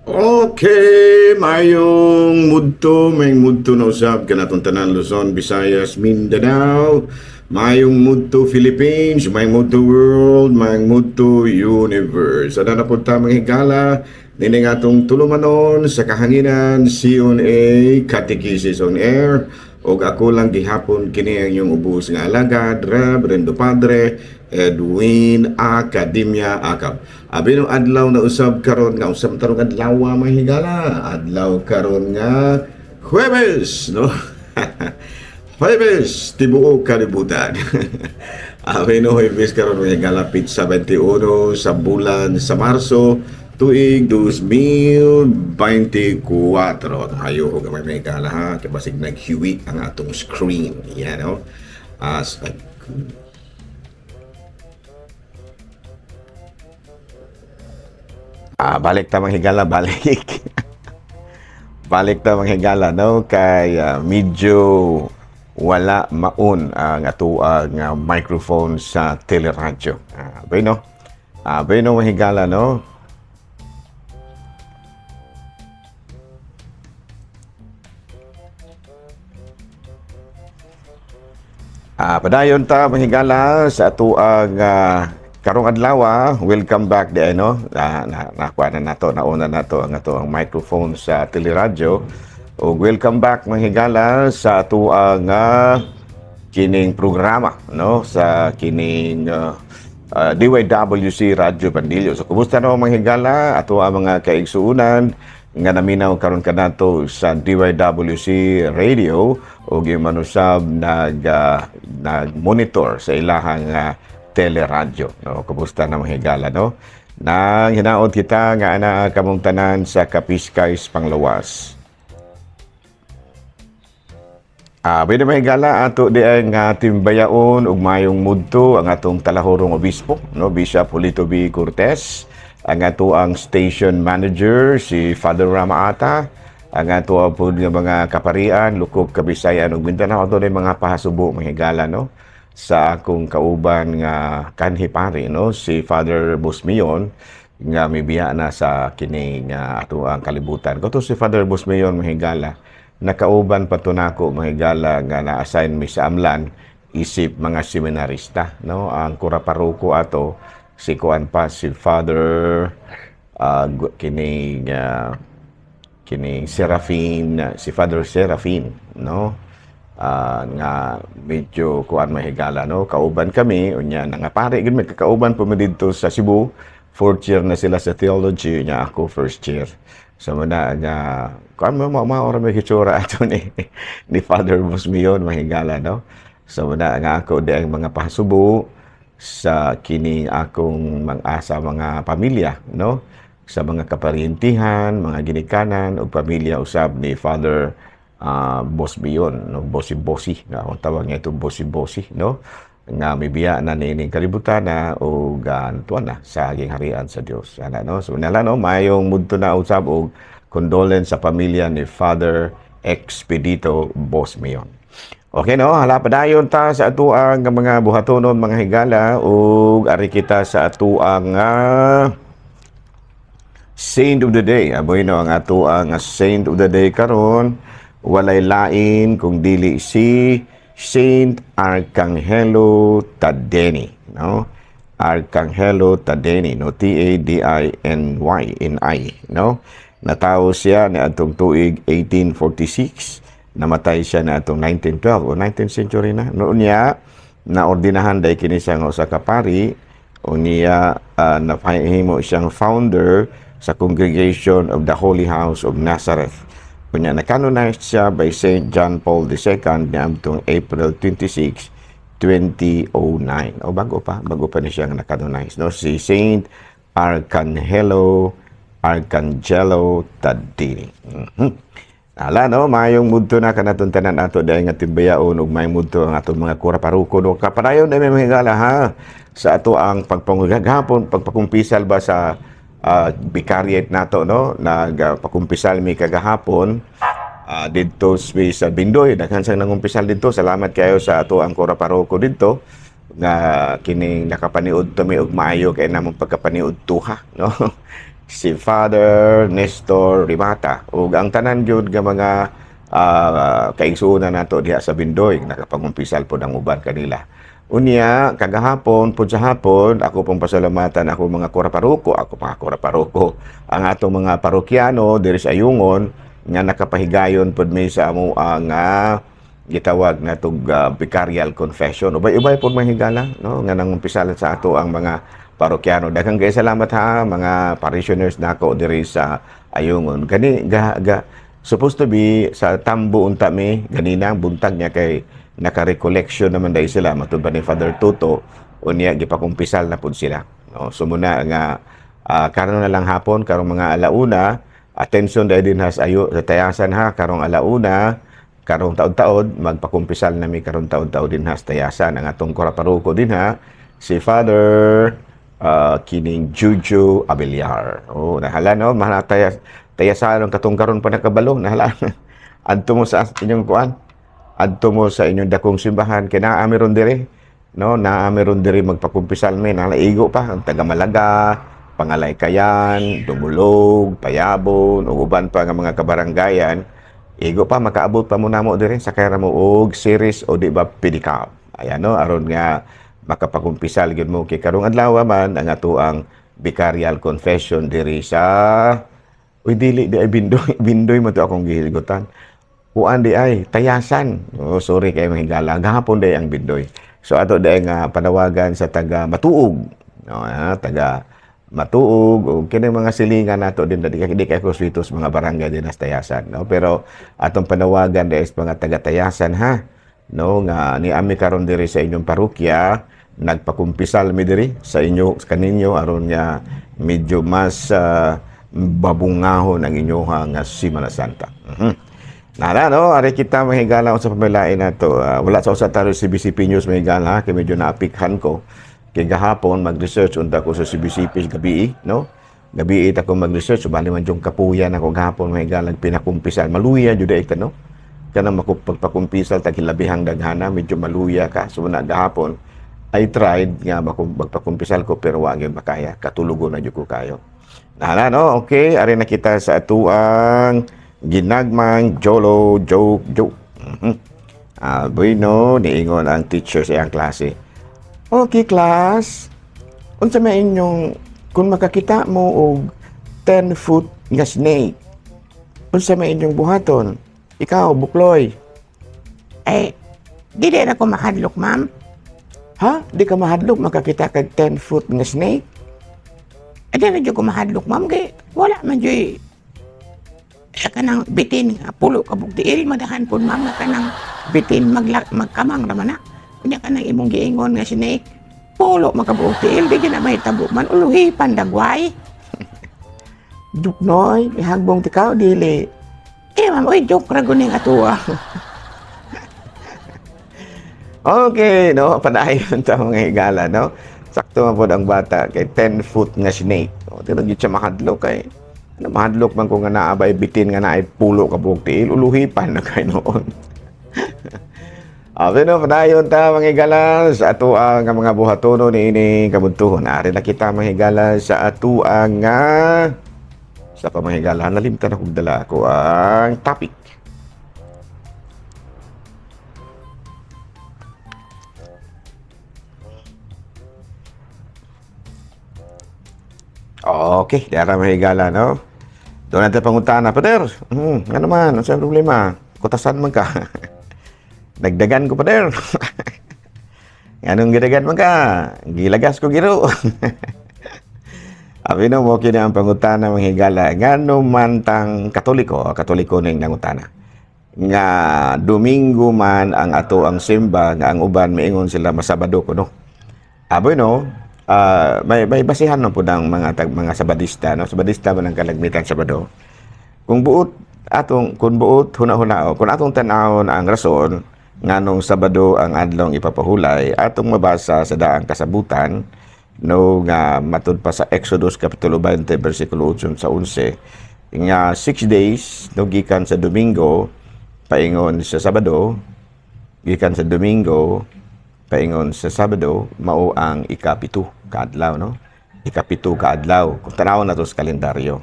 Okay, mayong mudto na usab kanatong tanan Luzon, Visayas, Mindanao, mayong mudto Philippines, mayong mudto world, mayong mudto universe. Ana na pud ta, mga higala, nining atong tulumanon sa kahanginan, CNA Catechesis on Air, og ako lang gihapon kini ang inyong ubos nga alagad, Reverendo Padre Edwin Academia Acab. Abi no adlaw na usab karon nga usab tarong adlaw, mga higala. Adlaw karon nga Huwebes, no? Huwebes, tibuok kalibutan. Abi no Huwebes karon, mga higala, petsa 21 sa bulan sa Marso, tuig 2024. Ayo ko gamay, mga higala, ha, kay basig naghiwi ang atong screen. Yan, no? As balik ta, mga higala, balik. Balik ta, mga higala, no, kay medyo wala maon ang atoa nga microphone sa teleradyo. Bueno. Bueno, mga higala, no. Padayon ta, mga higala, sa atoang karong adlaw. Welcome back di ano na nakuha na nato, nauna nato ang ato ang microphone sa teleradyo. Ug welcome back, mga higala, sa atoang kining programa, no, sa kining DYWC Radyo Bandillo. So kumusta na, mga higala, ato ang mga kaigsuonan nga naminaw karon kanato sa DYWC Radio ug yung manusab nag-monitor sa ilahang teleradyo, no? Kumusta na, mga higala, no? Nang hinaot kita nga ana kamong tanan sa Kapiskays Panglawas. Pwede, mga higala, ato di ay nga timbayaon ug mayong mudto ang atong talahorong obispo, no, Bishop Julito B. Cortez, ang ato ang station manager si Father Ramaata, ang ato pud nga mga kaparian lukop Kabisayan ug Mindanao, ato mga pahasubo, mga higala, no, sa akong kauban nga kanhi pari, no, si Father Bosmion nga mibiya na sa kining ato ang kalibutan. Kato si Father Bosmion, mga higala, nakauban pa to nako, mga higala, nga na-assign mi sa Amlan isip mga seminarista, no. Ang kura paroko ato si kuan pa, si Father kining Serafin, si Father Serafin, no, nga medyo kuan, mga higala, no, kauban kami unya nga pare gud, may kakauban pa mi didto sa Cebu. Fourth year na sila sa theology, unya ako first year. So muna nga kuan mo mao ra may hitsura ato ni Father Bosmion, mga higala, no. So muna nga ako di ang mga pahasubo sa kining akong mga sa mga pamilya, no, sa mga kaparyentihan, mga ginikanan ug pamilya usab ni Father Bosmion, no, Bosi Bosi nga akong tawag niya ito, Bosi Bosi, no, nga mibiya na niining kalibutan na ug tuwan na sa gingharian sa Dios ana, no. So nala, no, mayong mudto na usab og condolence sa pamilya ni Father Expedito Bosmion. Okay, no, hala, padayon ta sa atoang mga buhatonon, mga higala, ug ari kita sa atoang Saint of the Day. Aboy no, ang atoang Saint of the Day karon walay lain kung dili si Saint Arcangelo Tadeni, no? Arcangelo Tadeni, no, T A D I N Y N I, no? Natawo siya ni atong tuig 1846, namatay siya na atong 1912 o 19th century na. Noon niya naordinahan dahil kini siya nga usa ka pari o niya napahimo siyang founder sa Congregation of the Holy House of Nazareth. Kunya na-canonized siya by Saint John Paul II niadtong April 26, 2009. O bago pa ni siyang na-canonize, no? Si Saint Arcangelo Arcangelo Tadini. Ala, no, mayong mudto na kanatong tanan ato dahil nga timbayaon ug mayong mudto ang atong mga kura paruko, no. Kapadayon na may mga higala, ha, sa ato ang pagpangugagapon, pagpakumpisal ba sa vicariate nato, no. Nagpakumpisal mi kagahapon didto sa Bindoy. Daghan sang nangumpisal didto. Salamat kayo sa ato ang kura paroko didto nga kining nakapaniud to mi og maayo kay namong pagkapaniud tuha, no. si Father Nestor Rimata ug ang tanan gyud nga mga kaigsuonan nato diha sa Bindoy, nakapangumpisal pod ang uban kanila. Unya kagahapon pod sa hapon, ako pong pasalamatan ako mga kuraparuko, ako mga kuraparuko, ang atong mga parokyano diri sa Ayungon nga nakapahigayon pod mi sa amo ang gitawag na tug vicarial confession. Ubay-ubay pod, mga higala, no, nga nangumpisalan sa ato ang mga parokyano. Daghang kay salamat ha, mga parishioners nako diri sa Ayungon. Gani ga, ga supposed to be sa Tambo unta mi ganina buntag niya kay naka-recollection naman dahil sila matud ba ni Father Tuto, unya gipakumpisal na pud sila. No, so muna nga karon na lang hapon, karong mga alauna, attention dahil din has ayo sa Tayasan ha, karong alauna, karong taod-taod magpakumpisal nami karong taod-taod din has Tayasan. Ang atong kuraparuko din ha, si Father kining Juju Abeliar. Oh, nahala no, mga tayasan ang katong karon pa nakabalo, nahala. Adto mo sa inyong kuan. Adto mo sa inyong dakong simbahan kay naa mi ron diri. No, naa mi ron diri magpakumpisal mi, nahala igo pa ang taga Malaga, Pangalaykayan, Dumulog, Payabon, ug uban pa nga mga kabaranggayan. Igo pa makaabot pa mo namo diri, sakay ra mo og series o di ba pedicab. Ayan no, aron nga makapakumpisal gyud mo kay karong adlaw man ang atoang vicarial confession diri sa. Uy, dili di ay Bindoy, Bindoy mo to akong gihisgutan. Kuan di ay Tayasan. Oh, sorry kay mga higala. Gahapon di ang Bindoy. So ato di nga panawagan sa taga Matuog. No, taga Matuog o kini mga silingan nato din di kay kuswitos mga barangay din sa Tayasan, no? Pero atong panawagan di is mga taga Tayasan ha. No, nga ni ami karon diri sa inyong parokya, nagpakumpisal mi diri sa inyo kaninyo aron nga medyo mas babungahon ang inyong nga Simana Santa. Nara no, ari kita, mga higala, sa pamilain nato. Wala sa usa taro CBCP News, mga higala, kay medyo naapikhan ko. Kay gahapon mag-research unta ko sa CBCP gabi, no? Gabi ta ko mag-research, bali man yung kapuyan ako gahapon, mga higala, pinakumpisal. Maluya jud ay no? Kanang makupagpakumpisal tag hilabihang daghana, medyo maluya ka. So na gahapon I tried nga magpakumpisal ko pero wa gyud makaya. Katulogo na jud ko kayo. Nala no, okay, ari na kita sa atuang ginagmang Jolo joke joke. Bueno, niingon ang teacher sa iyang klase. "Okay class, unsa may inyong kung makakita mo og 10 foot nga snake, unsa may inyong buhaton? Ikaw, Bukloy?" Eh, dili na ko makadlok, ma'am. Ha? Di ka mahadlok makakita kag 10 foot nga snake? Eh, di na jud ko mahadlok, ma'am. Kay wala man jud eh, kanang bitin nga pulo ka bugtiil madahan po, ma'am, nga kanang bitin magkamang raman na. Unya kanang imong giingon nga snake, pulo makabuok tiil, di jud na mahitabo man, uluhipan dagway. Duknoy, ihagbong ti ka o dili? Eh, ma'am, oy, joke ra guning atuwa. Okay, no? Padayon ta, mga higala, no? Sakto man pod ang bata kay 10 foot nga snake. O, tino gyud siya mahadlok kay ano, mahadlok man ko nga naa bay bitin nga naay pulo ka buok tiil, uluhipan na kay noon. Pero padayon ta, mga higala, sa ato ang mga buhatono ni ini kabuntuhon. Ari na kita, mga higala, sa ato ang nga sa pamahigala. Nalimtan akong dala ko ang topic. Okay, dara, mga higala, no? Doon natin pangutana, "Pader, ano man, ano sa problema? Kutasan man ka." "Nagdagan ko, Pader." "Anong gidagan man ka?" "Gilagas ko giro." Abi no, mo kini ang pangutana, mga higala. Ngano man tang Katoliko, Katoliko ning nangutana, nga Domingo man ang ato ang simba nga ang uban miingon sila masabado kuno. Aboy no, may basihan man po ng mga Sabadista, no? Sabadista man ang kalagmitan Sabado. Kung buot huna-huna kung atong tan-awon ang rason nganong Sabado ang adlong ipapahulay, atong mabasa sa daang kasabutan no nga matud pa sa Exodus kapitulo 20 bersikulo 8 sa 11 nga 6 days no, gikan sa Domingo paingon sa Sabado, gikan sa Domingo paingon sa Sabado mao ang ikapito kaadlaw, no? 7 ka adlaw kung tanawon nato sa kalendaryo,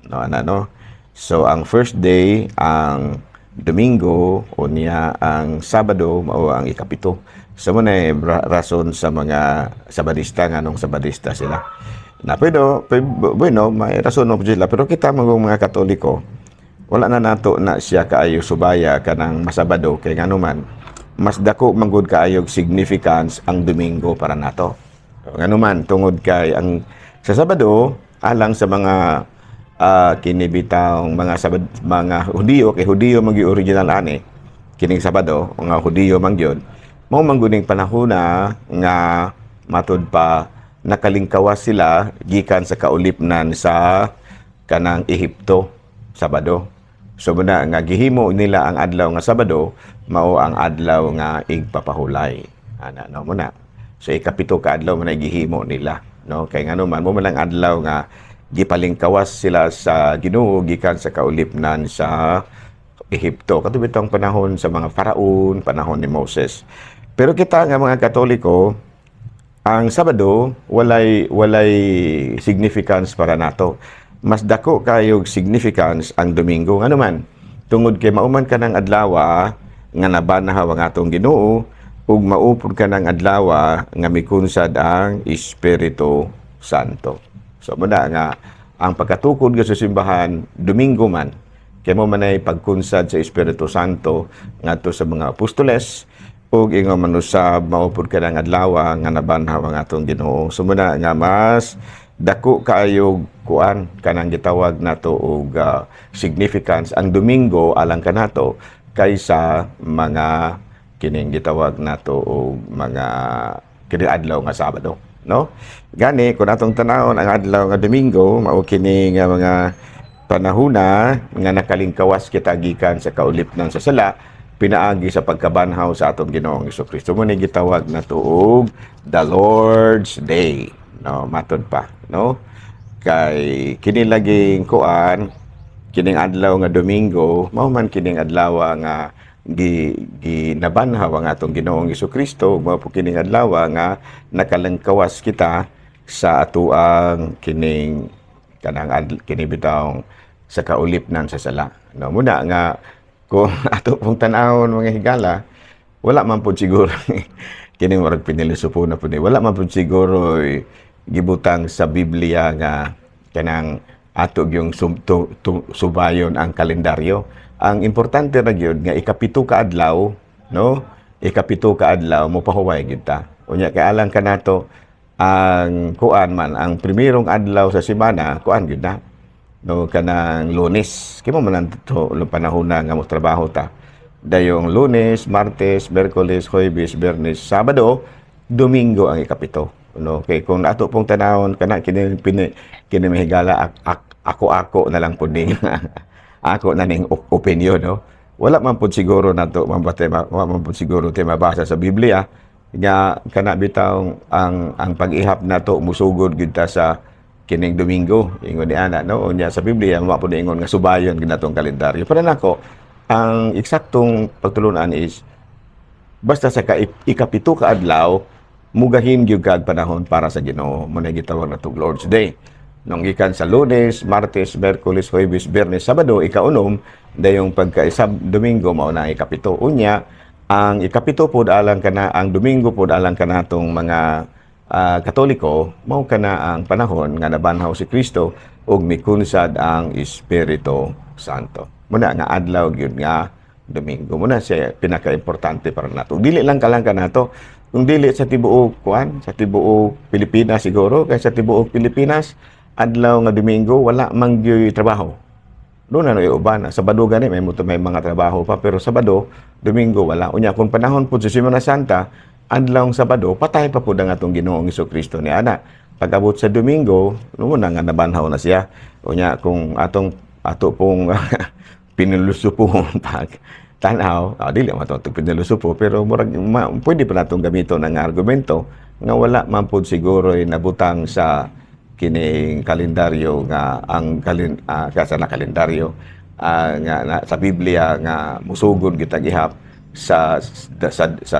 no, ana, no? So ang first day ang Domingo, unya ang Sabado mao ang 7. So mao na rason sa mga Sabadista nga nung Sabadista sila na, pero bueno, may rason mo sila, pero kita mga Katoliko, wala na nato na siya kaayo subaya kanang masabado, kay nganuman mas dako manggod kaayog significance ang Domingo para nato. Nganuman, tungod kay ang sa Sabado alang sa mga kinibitang mga Sabad, mga Hudiyo, kay Hudiyo man gyud original ani kining Sabado, mga Hudiyo man gyud, mao man gud ning panahona nga matud pa nakalingkawas sila gikan sa kaulipnan sa kanang Ehipto, Sabado. So muna nga gihimo nila ang adlaw nga Sabado mao ang adlaw nga igpapahulay. Ana, no, muna. So 7 ka adlaw man ay gihimo nila, no? Kay ngano man, mo man ang adlaw nga gipalingkawas sila sa Ginoo gikan sa kaulipnan sa Ehipto. Kato bitong panahon sa mga Faraon, panahon ni Moses. Pero kita nga mga Katoliko, ang Sabado walay significance para nato. Mas dako kayog significance ang Domingo. Ngano man, tungod kay mauman ka ng adlaw nga nabanhaw ang atong Ginoo ug maupod ka ng adlaw nga mikunsad ang Espiritu Santo. So muna nga ang pagkatukod sa simbahan Domingo man kay mo man ay pagkunsad sa Espiritu Santo ngadto sa mga apostoles ug ingon man usab maupod ka ng adlaw nga nabanhaw ang atong Ginoo. So muna nga mas dako kaayog kuan kanang gitawag nato og significance ang Domingo alang kanato kaysa mga kining gitawag nato og mga kining adlaw nga Sabado, no? Gani kung atong tanawon ang adlaw nga Domingo, mao kini nga mga panahuna nga nakalingkawas kita gikan sa kaulipnan sa sala pinaagi sa pagkabanhaw sa atong Ginoong Kristo. Mo ni gitawag nato og the Lord's Day, no? Matud pa, no, kay kini laging kuan, kining adlaw nga Domingo mao man kining adlaw nga gi ginabanhaw ang atong Ginoong Kristo, mao po kining adlaw nga nakalangkawas kita sa atuang kining kanang kini bitawng sa kaulipnan sa sala, no? Muna nga kung ato pong tan-awon, mga higala, wala man po siguro kining murag pinilusupo na po ni, wala man po siguro gibutang sa Biblia nga kanang ato yung subayon ang kalendaryo. Ang importante ra gyud nga 7 ka adlaw, no, 7 ka adlaw mo pahuway gyud ta. Unya kay alang kanato ang kuan man, ang primerong adlaw sa semana, kuan gyud na, no, kanang Lunes. Kay mo man ang to panahon na nga mo trabaho ta. Dayong Lunes, Martes, Miyerkules, Huwebes, Biyernes, Sabado, Domingo ang 7, no? Kay kung ato pong tanawon kana kini pini, kini mahigala, ako na lang pud ning ako na ning opinion, no? Wala man pud siguro nato mabate, wala man pud siguro te mabasa sa Biblia nga kana bitaw ang pag-ihap nato musugod gyud ta sa kining Domingo, ingon ni ana, no? Unya sa Biblia wa pud ingon nga subayon gyud natong kalendaryo. Para nako, ang eksaktong pagtulunan is basta sa 7 ka adlaw mugahin gyud kag panahon para sa Ginoo. Mo na gitawag nato Lord's Day. Nung gikan sa Lunes, Martes, Miyerkules, Huwebes, Biyernes, Sabado, 6, dayong pagka Domingo mao na ang 7. Unya ang 7 pod alang kana, ang Domingo pod alang kanatong mga Katoliko, mao kana ang panahon nga nabanhaw si Kristo ug mikunsad ang Espiritu Santo. Muna nga adlaw gyud nga Domingo. Muna siya pinaka-importante para nato. Dili lang kalang kanato, kung dili sa tibuok kuan, sa tibuok Pilipinas siguro, kay sa tibuok Pilipinas adlaw nga Domingo wala man gyuy trabaho. Doon na no uban. Sabado gani may muto, may mga trabaho pa, pero Sabado, Domingo wala. Unya kung panahon pud sa Semana Santa, adlaw Sabado patay pa pud ang atong Ginoong Kristo ni ana. Pag-abot sa Domingo, no na nga nabanhaw na siya. Unya kung atong ato pong pinilusupo pag tanaw, dili man to pinilusupo, pero murag pwede pa natong gamiton ang argumento nga wala man pud siguro nabutang sa kining kalendaryo nga ang kasa na kalendaryo nga na, sa Biblia nga musugod kita gihap sa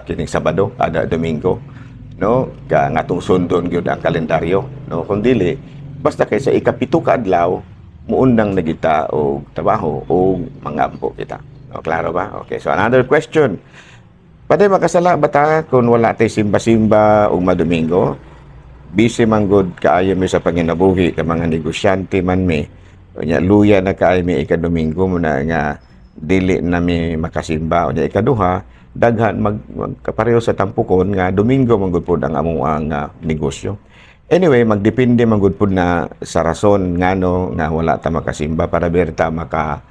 kining Sabado ada Domingo. no, ka nga atong sundon gyud ang kalendaryo, no? Kung dili, basta kay sa 7 ka adlaw muundang na kita og trabaho o mangampo kita. No, klaro ba? Okay, so another question. Pwede makasala ba ta kung wala tay simba-simba o madomingo? Busy man gud kaayo mi sa panginabuhi ka mga negosyante man mi. Unya luya na kaayo mi ika-Domingo mo na nga dili na mi makasimba. Unya ikaduha, daghan mag, magkapareho sa tampukon nga Domingo man gud pud ang among ang negosyo. Anyway, magdepende man gud pud na sa rason ngano nga wala ta makasimba para berta maka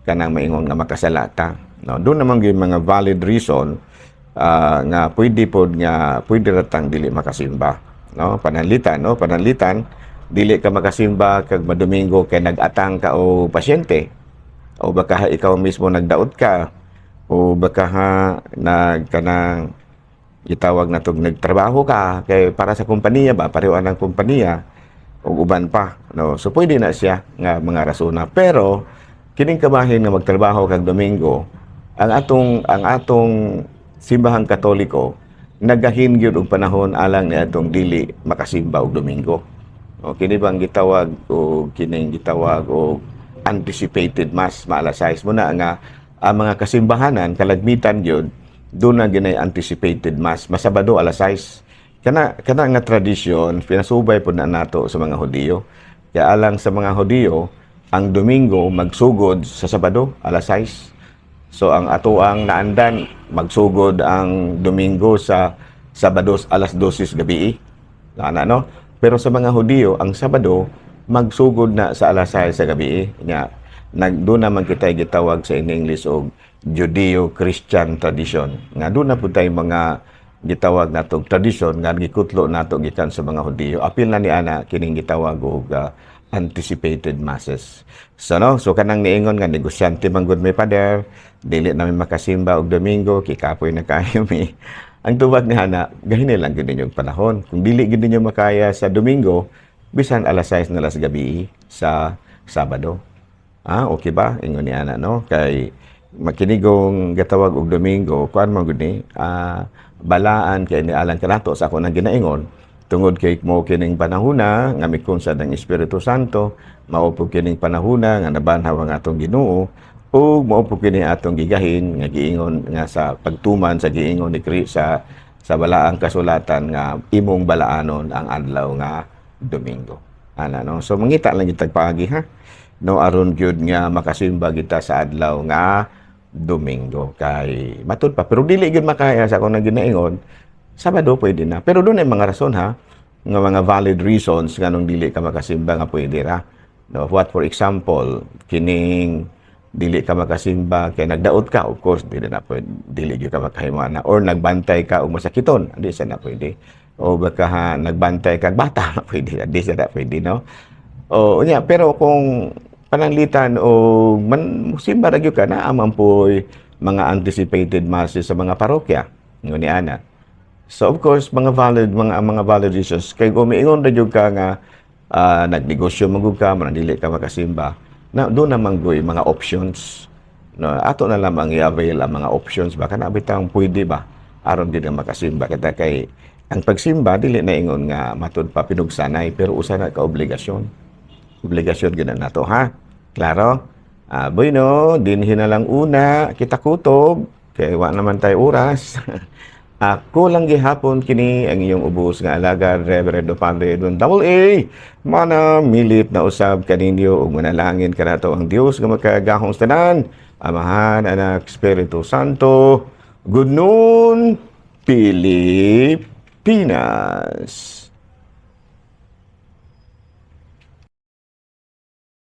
kanang maingon nga makasala ta. No, doon naman gyud mga valid reason nga pwede pod nga pwede ra tang dili makasimba. No, pananglitan, no, pananglitan dili ka makasimba kag madomingo kay nag-atang ka o pasyente o baka ikaw mismo nagdaot ka o baka ha, nag kanang gitawag na tog nagtrabaho ka kay para sa kompanya ba, pareho ang kompanya ug uban pa, no? So pwede na siya nga mga rasona, pero kining kabahin nga magtrabaho kag Domingo, ang atong simbahang Katoliko nagahin gyud og panahon alang ni atong dili makasimba og Domingo. O kini bang gitawag o kining gitawag og anticipated mass, maalas 6 mo na nga ang mga kasimbahanan kalagmitan gyud doon na ginay anticipated mass masabado alas 6. Kana kana nga tradisyon pinasubay pod na nato sa mga Hudiyo. Kaya alang sa mga Hudiyo, ang Domingo magsugod sa Sabado alas 6. So ang atoang naandan, magsugod ang Domingo sa Sabado alas 12 gabi. Ana, no? Pero sa mga Hudiyo, ang Sabado magsugod na sa alas 6 sa gabi. Nya nag doon naman kita gitawag sa in English og Judeo-Christian tradition. Nga doon na pud tay mga gitawag natong tradisyon nga gikutlo nato gikan sa mga Hudiyo. Apil na ni ana kining gitawag og anticipated masses. So no, so kanang niingon nga negosyante man gud may pader, dili namin makasimba og Domingo, kikapoy na kayo mi. Ang tubag ni Hana, gahin lang gud ninyong panahon. Kung dili gid ninyo makaya sa Domingo, bisan alas 6 na las gabi sa Sabado. Ah, okay ba? Ingon ni ana, no? Kay makinigong gatawag og Domingo, kuan man gud ni, balaan kay ni alang kanato sa ako nang ginaingon tungod kay mo kining panahuna nga mikon sa ng Espiritu Santo, mao po kining panahuna nga nabanhaw ang atong Ginoo ug mao po kini atong gigahin nga giingon nga sa pagtuman sa giingon ni Kristo sa balaang kasulatan nga imong balaanon ang adlaw nga Domingo. Ana, no? So mangita lang kitag paagi ha, no, aron gyud nga makasimba kita sa adlaw nga Domingo kay matud pa. Pero dili gyud makaya sa akong nang ginaingon, Sabado pwede na. Pero doon ay mga rason ha, nga mga valid reasons nganong dili ka makasimba nga pwede ra, no? What for example, kining dili ka makasimba kay nagdaot ka, of course dili na pwede, dili gyud ka makahimo na, or nagbantay ka og masakiton, di sa na pwede, o baka ha, nagbantay kag bata, pwede, di sa na pwede, no? O unya, pero kung pananglitan o man simba ra gyud ka, naa man po'y mga anticipated masses sa mga parokya nguni ana. So of course, mga valid reasons kay kung miingon ra gyud ka nga nagnegosyo man gud ka man, dili ka makasimba na, doon naman goy mga options, no? Ato na lamang i-avail ang mga options ba, kana bitang pwede ba aron gid nga makasimba kita, kay ang pagsimba dili na ingon nga matud pa pinugsanay, pero usa na ka obligasyon, obligasyon gid na nato ha. Klaro? Ah, bueno, dinhi na lang una kita kutob kay wa naman tayo oras. Ako lang gihapon kini ang iyong ubos nga alagad, Reverendo Padre Edwin Double A. Mana milit na usab kaninyo ug manalangin kanato ang Dios nga makagahong sa tanan, Amahan, Anak, Espiritu Santo. Good noon, Pilipinas.